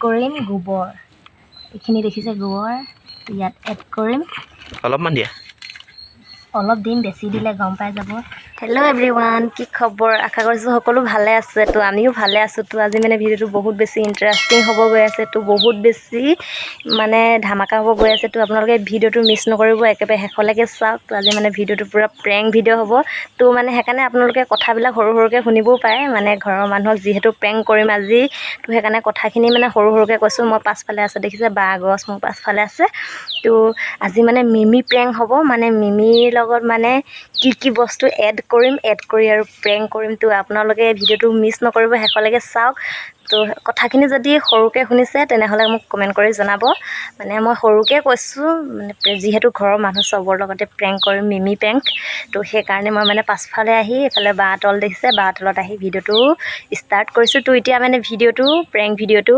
কৰিম গোবৰ। এইখিনি দেখিছে গোবৰ, ইয়াত এড কৰিম। অলপমান দিয়া। অলপ দিম, বেছি দিলে গম পাই যাব। হেল্ল' এভৰিৱান, কি খবৰ? আশা কৰিছোঁ সকলো ভালে আছে। তো আমিও ভালে আছোঁ। তো আজি মানে ভিডিঅ'টো বহুত বেছি ইণ্টাৰেষ্টিং হ'ব গৈ আছে। তো বহুত বেছি মানে ধামাকা হ'ব গৈ আছে। তো আপোনালোকে ভিডিঅ'টো মিছ নকৰিব, একেবাৰে শেষলৈকে চাওক। তো আজি মানে ভিডিঅ'টো পূৰা প্ৰেংক ভিডিঅ' হ'ব। তো মানে সেইকাৰণে আপোনালোকে কথাবিলাক সৰু সৰুকৈ শুনিবও পাৰে। মানে ঘৰৰ মানুহক যিহেতু প্ৰেংক কৰিম আজি, তো সেইকাৰণে কথাখিনি মানে সৰু সৰুকৈ কৈছোঁ। মই পাছফালে আছোঁ, দেখিছে বাঁহ গছ মোৰ পাছফালে আছে। তো আজি মানে মিমি প্ৰেংক হ'ব। মানে মিমিৰ লগত মানে কি কি বস্তু এড কৰিম, এড কৰি আৰু প্ৰেংক কৰিম। তো আপোনালোকে ভিডিঅ'টো মিছ নকৰিব, শেষলৈকে চাওক। তো কথাখিনি যদি সৰুকৈ শুনিছে তেনেহ'লে মোক কমেণ্ট কৰি জনাব। মানে মই সৰুকৈ কৈছোঁ, মানে যিহেতু ঘৰৰ মানুহ চবৰ লগতে প্ৰেংক কৰিম, মিমি প্ৰেংক। তো সেইকাৰণে মই মানে পাছফালে আহি এইফালে বাঁহ তল দেখিছে, বাঁহ তলত আহি ভিডিঅ'টো ষ্টাৰ্ট কৰিছোঁ। তো এতিয়া মানে ভিডিঅ'টো প্ৰেংক ভিডিঅ'টো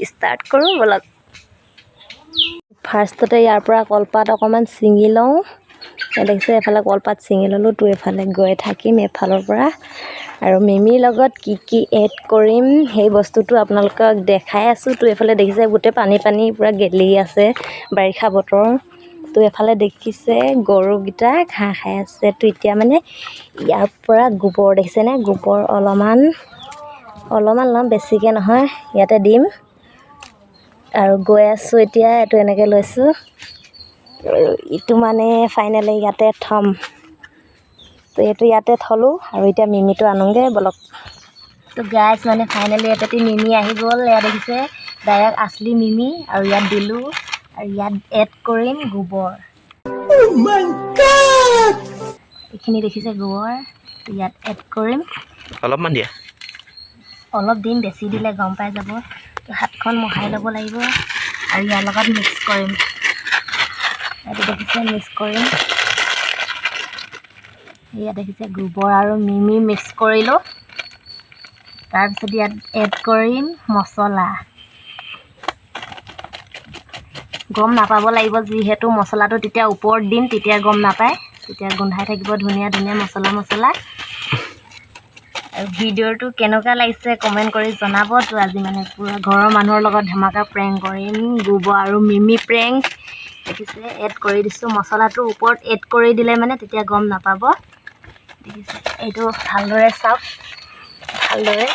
ষ্টাৰ্ট কৰোঁ ব'লক। ফাৰ্ষ্টতে ইয়াৰ পৰা কলপাত অকণমান ছিঙি লওঁ। দেখিছে এফালে কলপাত ছিঙি ল'লোঁ। তো এইফালে গৈ থাকিম এফালৰ পৰা। আৰু মিমিৰ লগত কি কি এড কৰিম সেই বস্তুটো আপোনালোকক দেখাই আছোঁ। তো এইফালে দেখিছে গোটেই পানী পানী পূৰা গেলি আছে, বাৰিষা বতৰ। তো এফালে দেখিছে গৰুকেইটা ঘাঁহ খাই আছে। তো এতিয়া মানে ইয়াৰ পৰা গোবৰ দেখিছেনে, গোবৰ অলপমান অলপমান ল'ম, বেছিকৈ নহয়, ইয়াতে দিম। আৰু গৈ আছোঁ এতিয়া, এইটো এনেকৈ লৈছোঁ। আৰু ইটো মানে ফাইনেলি ইয়াতে থ'ম। তো এইটো ইয়াতে থ'লোঁ আৰু এতিয়া মিমিটো আনোগৈ ব'লক। তো গাইজ মানে ফাইনেলি এপেটি মিমি আহি গ'ল। ইয়াত দেখিছে ডাইৰেক্ট আচলি মিমি। আৰু ইয়াত দিলোঁ আৰু ইয়াত এড কৰিম গোবৰ। এইখিনি দেখিছে গোবৰ, ইয়াত এড কৰিম। অলপমান দিয়া। অলপ দিম, বেছি দিলে গম পাই যাব। তো হাতখন মোহাৰি ল'ব লাগিব আৰু ইয়াৰ লগত মিক্স কৰিম। এইটো দেখিছে মিক্স কৰিম। ইয়াত দেখিছে গোবৰ আৰু মিমি মিক্স কৰিলোঁ। তাৰপিছত ইয়াত এড কৰিম মছলা। গম নাপাব লাগিব, যিহেতু মছলাটো তেতিয়া ওপৰত দিম, তেতিয়া গম নাপায়, তেতিয়া গোন্ধাই থাকিব ধুনীয়া ধুনীয়া মছলা মছলা। আৰু ভিডিঅ'টো কেনেকুৱা লাগিছে কমেণ্ট কৰি জনাব। তো আজি মানে পূৰা ঘৰৰ মানুহৰ লগত ধামাকা প্ৰেংক কৰিম, গোবৰ আৰু মিমি প্ৰেংক। দেখিছে এড কৰি দিছোঁ মছলাটো ওপৰত এড কৰি দিলে মানে তেতিয়া গম নাপাব। দেখিছে এইটো ভালদৰে চাওক, ভালদৰে।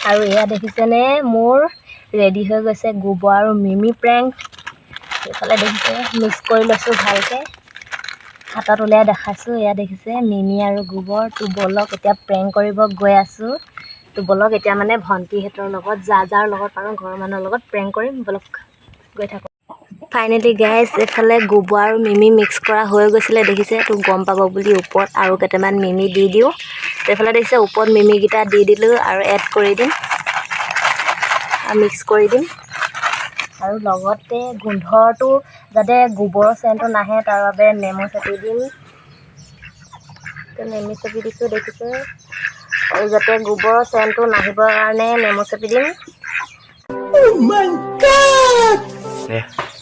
আৰু এয়া দেখিছেনে মোৰ ৰেডি হৈ গৈছে গোবৰ আৰু মিমি প্ৰেংক। এইফালে দেখিছে মিক্স কৰি লৈছোঁ ভালকৈ, হাতত উলিয়াই দেখাইছোঁ। এয়া দেখিছে মিমি আৰু গোবৰ। তো ব'লক এতিয়া প্ৰেংক কৰিব গৈ আছোঁ। তো ব'লক এতিয়া মানে ভণ্টিহঁতৰ লগত যা যাৰ লগত পাৰোঁ ঘৰৰ মানুহৰ লগত প্ৰেংক কৰিম, ব'লক গৈ থাকোঁ। ফাইনেলি গাইজ এইফালে গোবৰ আৰু মিমি মিক্স কৰা হৈ গৈছিলে দেখিছে। তো গম পাব বুলি ওপৰত আৰু কেইটামান মিমি দি দিওঁ। এইফালে দেখিছে ওপৰত মিমিকেইটা দি দিলোঁ আৰু এড কৰি দিম, মিক্স কৰি দিম। আৰু লগতে গোন্ধটো যাতে গোবৰৰ চেণ্টটো নাহে তাৰ বাবে নেমু চেপি দিম। তো নেমু চেপি দিছোঁ দেখিছে, আৰু যাতে গোবৰৰ চেণ্টটো নাহিবৰ কাৰণে নেমু চেপি দিম।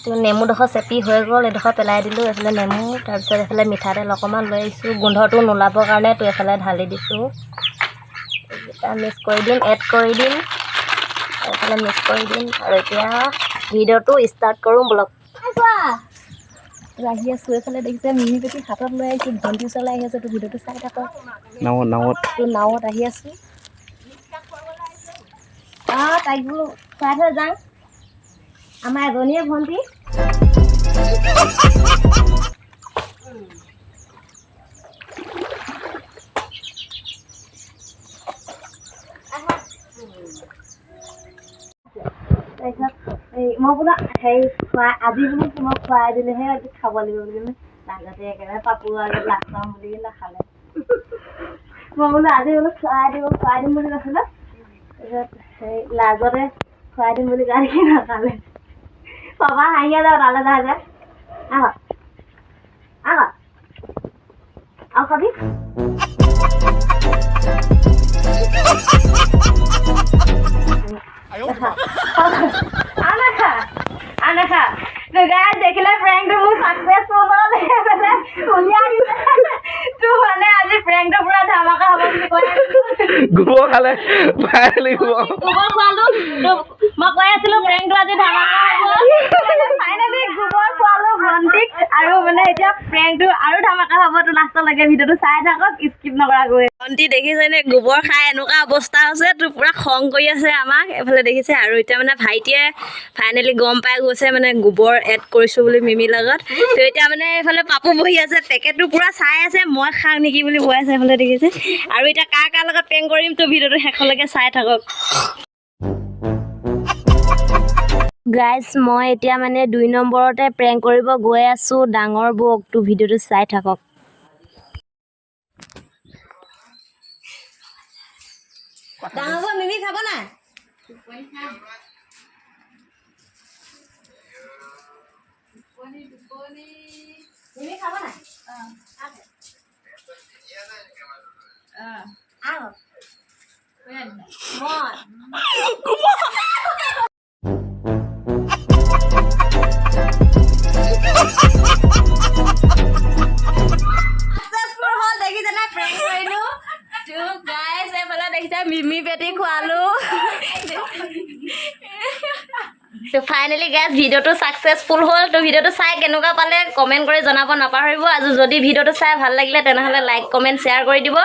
তো নেমুডোখৰ চেপি হৈ গ'ল, এইডোখৰ পেলাই দিলোঁ। এইফালে নেমু, তাৰপিছত এইফালে মিঠাতেল অকণমান লৈ আহিছোঁ গোন্ধটো নোলাবৰ কাৰণে। তো এইফালে ঢালি দিছোঁ, এইকেইটা মিক্স কৰি দিম, এড কৰি দিম, এইফালে মিক্স কৰি দিম। আৰু এতিয়া ভিডিঅ'টো ষ্টাৰ্ট কৰোঁ ব'লক। আহি আছোঁ এইফালে দেখিছে মিমি পেটি হাতত লৈ আহিছোঁ, ভণ্টি ওচৰলৈ আহি আছোঁ। তো ভিডিঅ'টো চাই থাকক। নাৱত তো নাৱত আহি আছোঁ। অঁ তাইক বোলো খুৱাই থৈ যাওঁ, আমাৰ এজনীয়ে ভণ্টি। তাৰপিছত এই মই বোলো হেৰি খুৱাই আজি বোলো মই খুৱাই দিলেহে আজি খাব লাগিব বুলি ক'লে। লাজতে একেবাৰে পাপু আৰু লাজ পাম বুলি নাখালে। মই বোলো আজি বোলো খুৱাই দিব, খুৱাই দিম বুলি কৈছিলোঁ। তাৰপিছত হেৰি লাজতে খুৱাই দিম বুলি কোৱা দেখি নাখালে। পাপা হাঁহিয়ে যাব তালৈ যায় যে। আহক আহক আৰু খাবি। দেখিলে প্ৰেংকটো মোৰ ছাকচেছফুল হ'ল, সেইফালে উলিয়াই দিছে। তো মানে আজি প্ৰেংকটো পুৰা ধামাকা হ'ব বুলি কৈ গোবৰ খালে। ফাইনেলি গোবৰ খোৱালো। তো মই কৈ আছিলো, প্ৰেংকটো আজি ধামাকা হ'ব। ফাইনেলি গোবৰ খোৱালো ভণ্টিক আৰু মানে এতিয়া প্ৰেংকটো আৰু ধামাকা হ'ব। তো লাষ্টলৈকে ভিডিঅ'টো চাই থাকক স্কিপ নকৰাকৈ। ভণ্টি দেখিছেনে, গোবৰ খাই এনেকুৱা অৱস্থা হৈছে। তো পুৰা খং কৰি আছে আমাক এইফালে দেখিছে। আৰু এতিয়া মানে ভাইটিয়ে ফাইনেলি গম পাই গৈছে মানে গোবৰ এড কৰিছোঁ বুলি মিমিৰ লগত। তো এতিয়া মানে এইফালে পাপু বহি আছে, পেকেটটো পুৰা চাই আছে, মই খাওঁ নেকি বুলি কৈ আছে এইফালে দেখিছে। আৰু এতিয়া কাৰ কাৰ লগত প্ৰেংক কৰিম, তো ভিডিঅ'টো শেষলৈকে চাই থাকক। গাইজ, মই এতিয়া মানে 2 নম্বৰতে প্ৰেংক কৰিব গৈ আছোঁ ডাঙৰ বৌক। তো ভিডিঅ'টো চাই থাকক। ডাঙৰ বৌ, মিমি খাব নাই? মিমি খাব নাই? আহ, মই ছাকচেছফুল হ'ল, দেখিছেনে? প্ৰেংক কৰিলোঁ। তো গাইজ, এইফালে দেখিছে, মিমি পেটি খোৱালো। তো ফাইনেলি গাইজ, ভিডিঅ'টো ছাকচেছফুল হ'ল। তো ভিডিঅ'টো চাই কেনেকুৱা পালে কমেণ্ট কৰি জনাব নাপাহৰিব। আৰু যদি ভিডিঅ'টো চাই ভাল লাগিলে, তেনেহ'লে লাইক, কমেণ্ট, শ্বেয়াৰ কৰি দিব।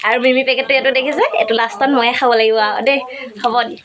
আৰু মিমি পেকেটটো এইটো দেখিছে, এইটো লাষ্টত ময়ে খাব লাগিব আৰু দেই। হ'ব দি।